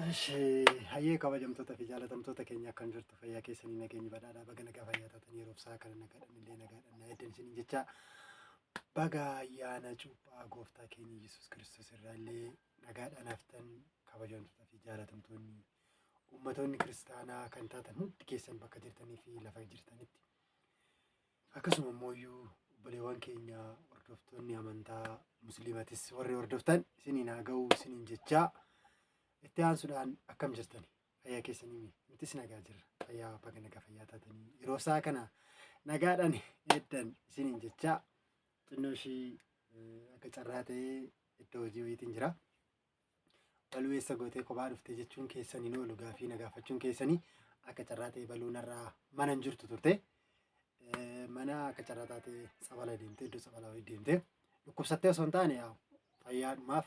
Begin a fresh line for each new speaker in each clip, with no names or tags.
Hayyee kabajamtoota fi jaalatamtoota keenya, akkam jirtu? Fayyaa keessanii? Nageenyi badhaadhaa, baga nagaa fayyaa taatanii yeroo isaa kana nagaadhaan illee nagaadhaan na eeddan isiniin jecha, baga ayyaana cuuphaa gooftaa keenya Yesuus Kiristoos irraa illee nagaadhaan haftan. Kabajamtoota fi jaalatamtoonni ummatoonni kiristaanaa kan taatan hundi keessan bakka jirtanii fi lafa jirtanitti, akkasuma immoo obboleewwan keenya hordoftoonni amantaa musliimatis warri hordoftan, isiniin haa ga'u isiniin jechaa, itti aansuudhaan akkam jirtani? Fayyaa keessanii? Nutis nagaa jirra. Fayyaa, baga nagaa fayyaa taatanii yeroo isaa kana nagaadhaan eeddan isiniin jechaa, xinnoo ishii akka carraa ta'ee iddoo hojii wayiitiin jira. Baluu eessa gootee kophaa dhufte jechuun keessan hin oolu, gaafii na gaafachuun keessanii. Akka carraa ta'ee baluun irraa mana hin jirtu turte. Mana akka carraa taatee tsabala deemtee, iddoo tsabalaa wayii deemtee, dhukkubsattee osoo hin taane fayyaadhumaaf.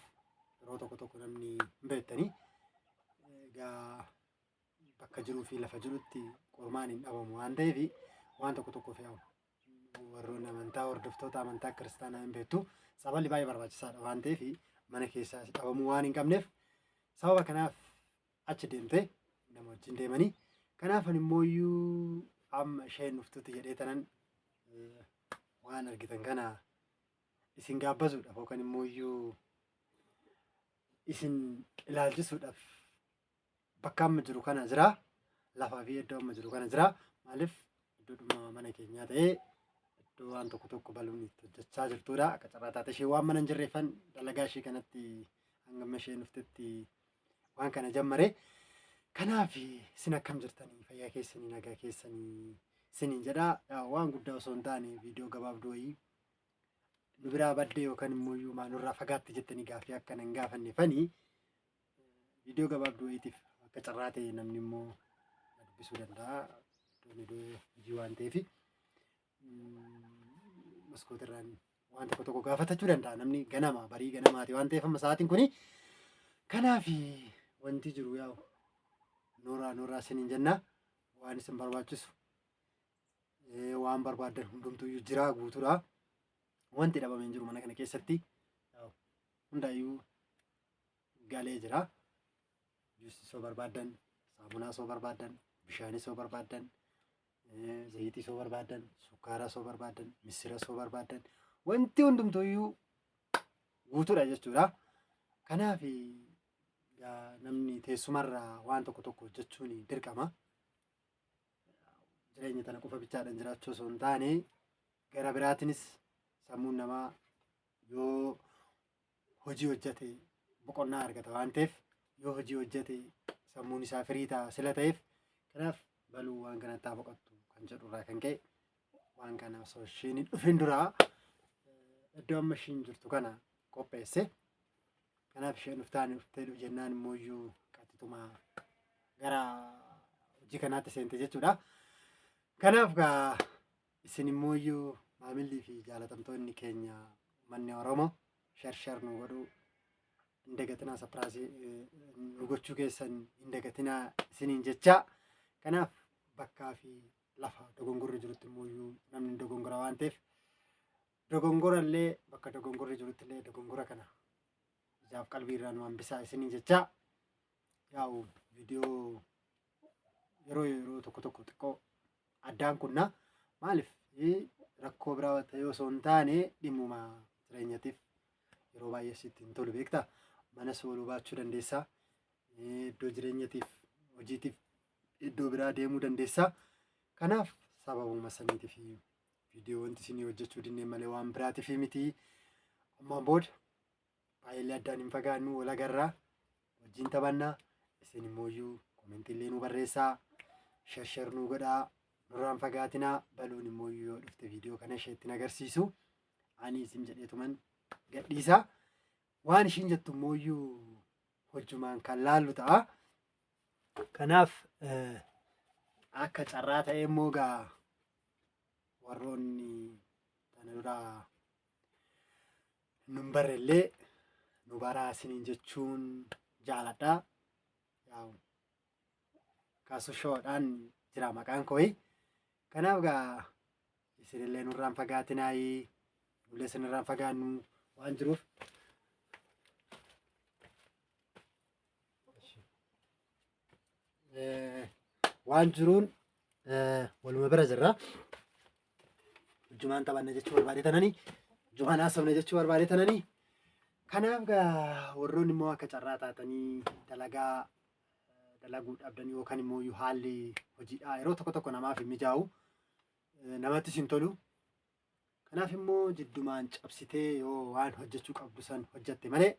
Yeroo tokko tokko namni hin beektanii egaa bakka jiruu fi lafa jirutti qormaan hin dhabamu waan ta'eef, waan tokko tokkoof yaa'u warroonni amantaa, hordoftoota amantaa kiristaanaa hin beektu, tsaballi baay'ee barbaachisaadha waan ta'eef, mana keessaa dhabamuu waan hin qabneef sababa kanaaf achi deemtee nama wajjin deemanii. Kanaaf ani immoo amma isheen dhuftutti jedhee tanan waan argitan kana isin gaabbasuudhaaf yookaan immoo isin ilaalchisuudhaaf bakka amma jiru kana jira. Lafaa fi iddoo amma jiru kana jira. Maaliif, iddoodhuma mana keenyaa ta'ee iddoo waan tokko tokko baluun itti hojjechaa jirtudha. Akka carraa taate ishee waan mana hin jirreeffan dalagaa ishee kanatti hanga amma isheen dhuftetti waan kana jammare. Kanaaf isin akkam jirtanii? Fayyaa keessanii? Nagaa keessanii isiniin jedha. Waan guddaa osoo hin taane viidiyoo gabaabduu wayii nu biraa baddee yookaan immoo maalurraa fagaatti jettanii gaaffii akkana hin gaafanneefanii, viidiyoo gabaabduu wayiitiif akka carraa ta'e namni immoo na dubbisuu danda'a. Iddoon iddoo hojii waan ta'eef maskootirraan waan tokko tokko gaafatachuu danda'a namni, ganama barii ganamaati waan ta'eef amma sa'aatiin kuni. Kanaaf wanti jiru yaa'u nooraa nooraa isiniin jenna. Waan isin barbaachisu, waan barbaaddan hundumtuyyuu jira, guutuudha. Wanti dhabame hin jiru mana kana keessatti, hundaayyuu galee jira. Juusii soo barbaaddan, saamunaa soo barbaaddan, bishaanis soo barbaaddan, zayitii soo barbaaddan, sukkaara soo barbaaddan, misira soo barbaaddan, wanti hundumtuyyuu guutuudha jechuudha. Kanaaf namni teessumarraa waan tokko tokko hojjechuun dirqama. Jireenya tana qofa bichaadhaan jiraachuu osoo hin taane, gara biraatiinis sammuun namaa yoo hojii hojjete boqonnaa argata waan ta'eef, yoo hojii hojjete sammuun isaa firii ta'a sila ta'eef, kanaaf baluu waan kanatti haa boqottu kan jedhurraa kan ka'e waan kana osoo isheen hin dhufin duraa iddoo amma ishiin jirtu kana qopheesse. Kanaaf isheen dhuftaan dhuftee jennaan immoo iyyuu qaxxituma gara hojii kanaatti seente jechuudha. Kanaaf gaa isin immoo iyyuu maamillii fi jaalatamtoonni keenya uummanni Oromoo share share nu godhuu hin dagatinaa, surprise nu gochuu keessan hin dagatinaa isiniin jecha. Kanaaf bakkaa fi lafa dogongorri jirutti immoo iyyuu namni hin dogongora waan ta'eef, dogongora illee bakka dogongorri jirutti illee dogongora kana ijaaf qalbii irraa nu hambisaa isiniin jecha. Yaa'u viidiyoo yeroo yeroo tokko tokko xiqqoo addaan kunna. Maaliif, rakkoo biraa ta'ee osoo hin taane dhimmuma jireenyatiif yeroo baay'ee sitti hin tolu, beektaa, mana sooluu baachuu dandeessaa, iddoo jireenyatiif hojiitiif iddoo biraa deemuu dandeessaa. Kanaaf sababuma saniitiif viidiyoo wanti isinii hojjechuu dinneen malee waan biraatiif miti. Ammaan booda baay'ee addaan hin fagaannu, wal agarraa, wajjin taphannaa. Isin immoo iyyuu commentiillee nu barreessaa, share share nu godhaa, nurraan fagaatinaa. Baluun immoo yoo dhufte viidiyoo kana isheetti agarsiisu ani isin jedheetuman gadhiisa. Waan ishiin jettu immoo iyyuu hojjumaan kan laallu ta'a. Kanaaf akka carraa ta'e immoo gaa warroonni tana duraa nun barrellee nu baraa isiniin jechuun jaaladha. Yaa'u kaasu shoodhaan jira maqaan kooyi. Kanaaf gaa isinillee nurraan fagaatinaayii, nullee isinirraan fagaannu waan jiruuf. Waan jiruun waluma bira jirra. Jumaan taphanna jechuu barbaade tananii, jumaan haasofna jechuu barbaade tananii. Kanaaf gaa warroonni immoo akka carraa taatanii dalagaa dalaguu dhabdan yookaan immoo haalli hojiidhaa yeroo tokko tokko namaaf hin mijaa'u, namattis hin tolu. Kanaaf immoo jiddumaan cabsitee yoo waan hojjechuu qabdu san hojjette malee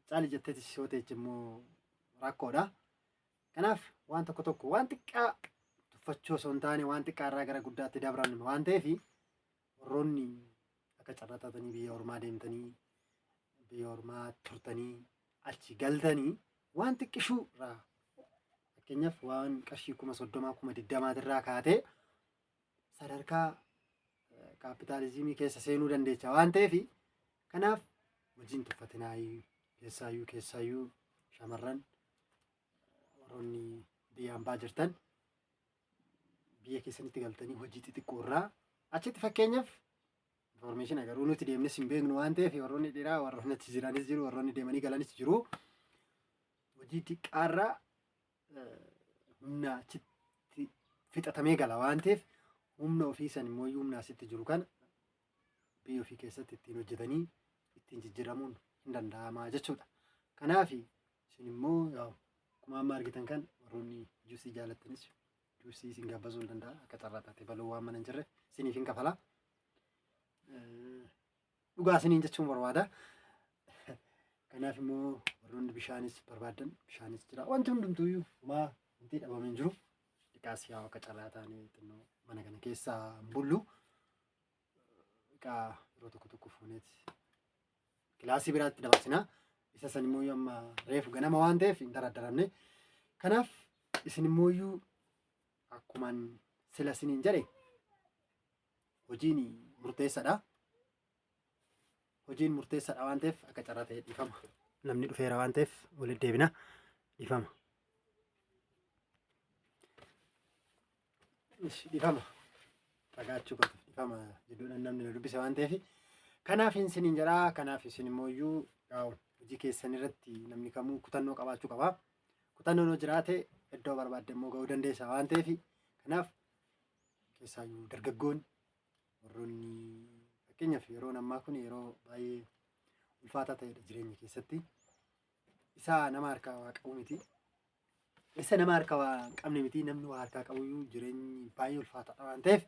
caali jetteetis yoo ta'e immoo rakkoodha. Kanaaf waan tokko tokko waan xiqqaa tuffachuu osoo hin taane waan xiqqaa irraa gara guddaatti dabran waan ta'eef, warroonni akka carraa taatanii biyya ormaa deemtanii, biyya ormaa turtanii achi galtanii, waan xiqqishuu irraa, fakkeenyaaf waan qarshii 30,000, 20,000 irraa kaatee sadarkaa kaapitaalizimii keessa seenuu dandeecha waan ta'eef, kanaaf hojiin tuffatinaayyuu, keessaayyuu shamarran, warroonni biyya hambaa jirtan, biyya keessanitti galtanii hojii xixiqqoo irraa achitti, fakkeenyaaf information garuu nuti deemnes hin beeknu waan ta'eef, warroonni dhiiraa warroonni achi jiranis jiru, warroonni deemanii galanis jiru, hojii xiqqaarraa humna achitti fixatamee gala waan ta'eef, humna ofii san immoo humna asitti jiru kana biyya ofii keessatti ittiin hojjetanii ittiin jijjiiramuun hin danda'ama jechuudha. Kanaaf isin immoo akkuma amma argitan kan warroonni juusii jaalattanis juusii isin gabbasuu hin danda'a. Akka carraa taate baluu waan mana hin jirre isiniif hin kafala. Dhugaa isiniin jechuun barbaada. Kanaaf immoo warroonni bishaanis barbaadan bishaanis jira. Wanti hundumtuuyyuu homaa wanti dhabamee hin jiru. Dhiqaas yaa akka carraa taanee xinnoo mana kana keessa hin bullu. Dhiqaa yeroo tokko tokko fuuneeti kilaasii biraatti dabarsina. Isa san immoo amma reefu ganama waan ta'eef hin daraddaramne. Kanaaf isin immoo akkuman sila isiniin jedhe hojiin murteessaadha. Hojiin murteessaadha waan ta'eef, akka carraa ta'e, dhiifama. Namni dhufeera waan ta'eef walitti deebina, dhiifama. Dhiifama. Fagaachuu qofa, dhiifama, jidduudhaan namni na dubbise waan ta'eef. Kanaaf isiniin jedhaa, kanaaf isin immoo hojii keessan irratti namni kamuu kutannoo qabaachuu qaba. Kutannoon yoo jiraate iddoo barbaadde immoo gahuu dandeessa waan ta'eef, kanaaf keessaayyuu dargaggoon warroonni, fakkeenyaaf yeroon ammaa kun yeroo baay'ee ulfaataa ta'edha jireenya keessatti. Isa nama harkaa waa qabu miti. Isa nama harkaa waa hin qabne miti, namni waa harkaa qabuyyuu jireenyi baay'ee ulfaataadha waan ta'eef,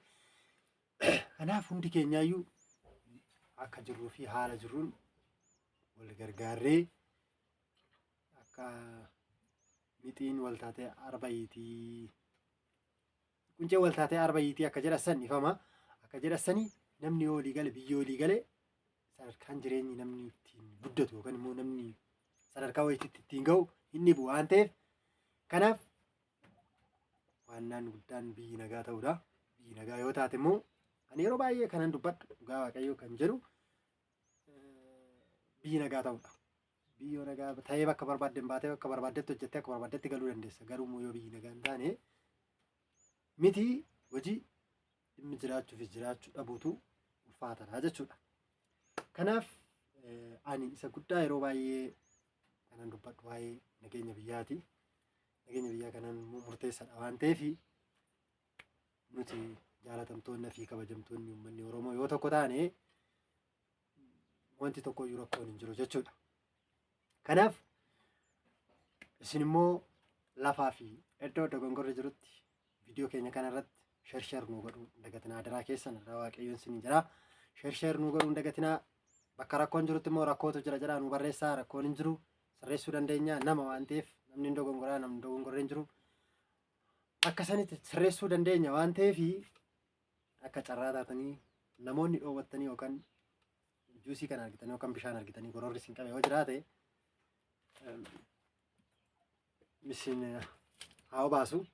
kanaaf hundi keenyaayyuu akka jirruu fi haala jirruun wal gargaarree akka mixiin wal taatee arba hiitii, quncee wal taatee arba hiitii akka jedhasan, ifama akka jedhasanii, namni yoo walii gale, biyyi walii gale, sadarkaan jireenyi namni ittiin guddatu yookaan immoo namni sadarkaa wayiitti ittiin ga'u hin dhibu waan ta'eef, kanaaf waannaan guddaan biyyi nagaa ta'uudha. Biyyi nagaa yoo taate immoo, ani yeroo baay'ee kanan dubbadhu, dhugaa Waaqayyoo kan jedhu, biyyi nagaa ta'uudha. Biyyi yoo nagaa ta'ee bakka barbaadden baatee bakka barbaaddetti hojjettee akka barbaaddetti galuu dandeessa. Garuu immoo yoo biyyi nagaa hin taane, miti hojii, dhimmi jiraachuu fi jiraachuu dhabuutu ulfaataadha jechuudha. Kanaaf ani isa guddaa yeroo baay'ee kanan dubbadhu waa'ee nageenya biyyaati. Nageenya biyyaa kanaan immoo murteessaadha waan ta'eef, nuti jaalatamtoonni fi kabajamtoonni uummanni Oromoo yoo tokko taane wanti tokko iyyuu rakkoon hin jiru jechuudha. Kanaaf isin immoo lafaa fi iddoo dogongorri jirutti viidiyoo keenya kanarratti share share nuu godhuu dagatinaa, adaraa keessan irraa Waaqayyoon isin jira. Share share nuu godhuu dagatinaa. Bakka rakkoon jirutti immoo rakkootu jira jedhaa nu barreessaa. Rakkoon hin jiru sirreessuu dandeenya, nama waan ta'eef namni hin dogongoraa, namni dogongorre hin jiru. Bakka sanitti sirreessuu dandeenya waan ta'eef, akka carraa taatanii namoonni dhoowwattanii yookaan juusii kana argitanii yookaan bishaan argitanii gororri isin qabe yoo jiraate, isin haa obaasu.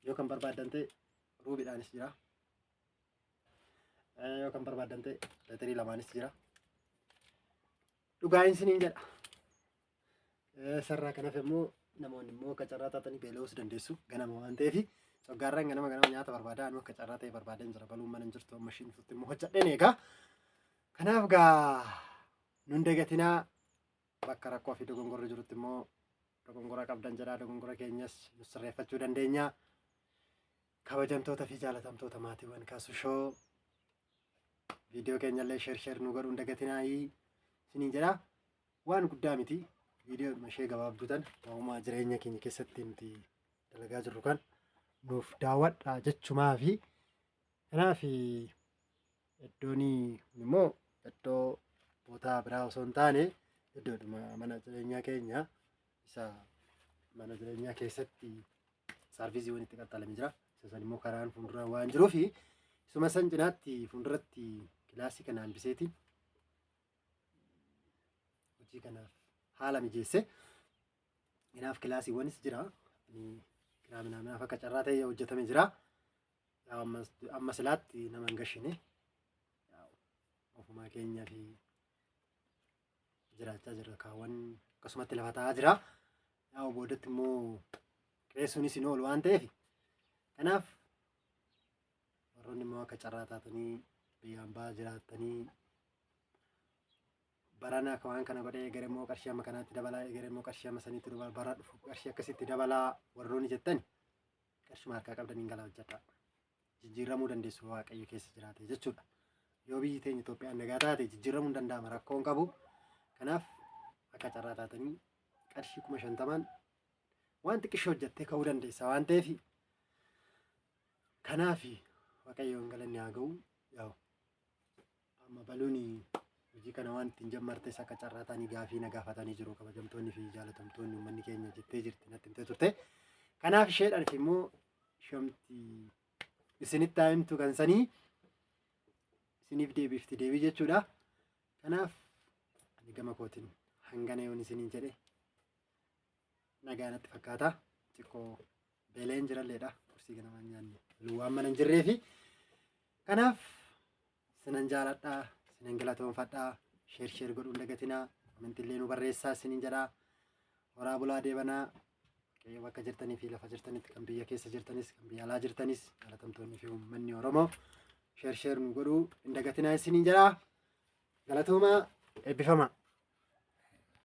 Yoo kan barbaaddan ta'e ruubiidhaanis jira. Yoo kan barbaaddan ta'e leetirii lamaanis jira. Dhugaa isiniin jedha. Sarraa kanaaf immoo namoonni immoo akka carraa taatanii beela'uus dandeessu ganama waan ta'eef, coggaarraan ganama ganama nyaata barbaada. Anu akka carraa ta'e barbaadeen jira, baluun mana hin jirtu, amma ishiin dhuftutti immoo hojjedheen eegaa. Kanaaf gaa nun dagatinaa, bakka rakkoo fi dogongorri jirutti immoo Dogongora qabdan jedhaa dogongora keenyas nu sirreeffachuu dandeenya. Kabajamtoota fi jaalatamtoota maatiiwwan Kaasu Show viidiyoo keenyallee share share nu godhuun dagatinaayi isiniin jedha. Waan guddaa miti. Viidiyoodhuma ishee gabaabduu tan waa'umaa jireenya keenya keessatti nuti dalagaa jirru kan nuuf daawwadhaa jechumaa fi kanaaf iddoon immoo iddoo bootaa biraa osoo hin taane iddoodhuma mana jireenyaa keenya isa mana jireenyaa keessatti saarviziiwwan itti qaxxalame jira. Isa san immoo karaan fuuldura waan jiruuf isuma san cinaatti fuulduratti kilaasii kana hambiseeti hojii kanaaf haala mijeesse. Kanaaf kilaasiiwwanis jira. Kiraa minaaminaaf akka carraa ta'e hojjetame jira. Amma silaatti nama hin gashine. Ofumaa keenya fi jiraachaa jirra. Kaawwan akkasumatti lafa taa'aa jira. Yaa'u boodatti immoo qireessuunis hin oolu waan ta'eef. Kanaaf warroonni immoo akka carraa taatanii biyya hambaa jiraattanii barana akka waan kana godhee egeree immoo qarshii amma kanaatti dabalaa egeree immoo qarshii amma saniitti dabalaa bara dhufu qarshii akkasitti dabalaa warroonni jettan qarshuma harkaa qabdaniin galaa hojjedhaa. Jijjiiramuu dandeessu Waaqayyo keessa jiraate jechuudha. Yoo biyyi teenya Itoophiyaan nagaa taate jijjiiramuu hin danda'ama rakkoo hin qabu. Kanaaf akka carraa taatanii qarshii 50,000n waan xiqqishoo hojjettee ka'uu dandeessa waan ta'eef kanaaf Waaqayyoon galanni haa ga'u. Yaa'u amma baluun hojii kana waan ittiin jammartes akka carraa ta'anii gaafii na gaafatanii jiru kabajamtoonni fi jaalatamtoonni uummanni keenya jettee jirti natti himtee turte. Kanaaf isheedhaaf immoo ishomti isinitti haa himtu kan sanii isiniif deebifti deebii jechuudha. Kanaaf ani gama kootiin hangana yoon isiniin jedhe nagaa natti fakkaata. Xiqqoo beeleen jiralleedha. Qursii ganamaa hin nyaanne. Waan mana hin jirreefi. Kanaaf sinan jaaladha, sinan galatoonfadha. Share share godhuun dagatinaa. Komentillee nu barreessaa isiniin jedha. Horaa bulaa deebanaa. Waaqayyo bakka jirtanii fi lafa jirtanitti kan biyya keessa jirtanis kan biyya alaa jirtanis jaalatamtoonni fi uummanni Oromoo share share nu godhuu hin dagatinaa isiniin jedha. Galatoomaa eebbifamaa.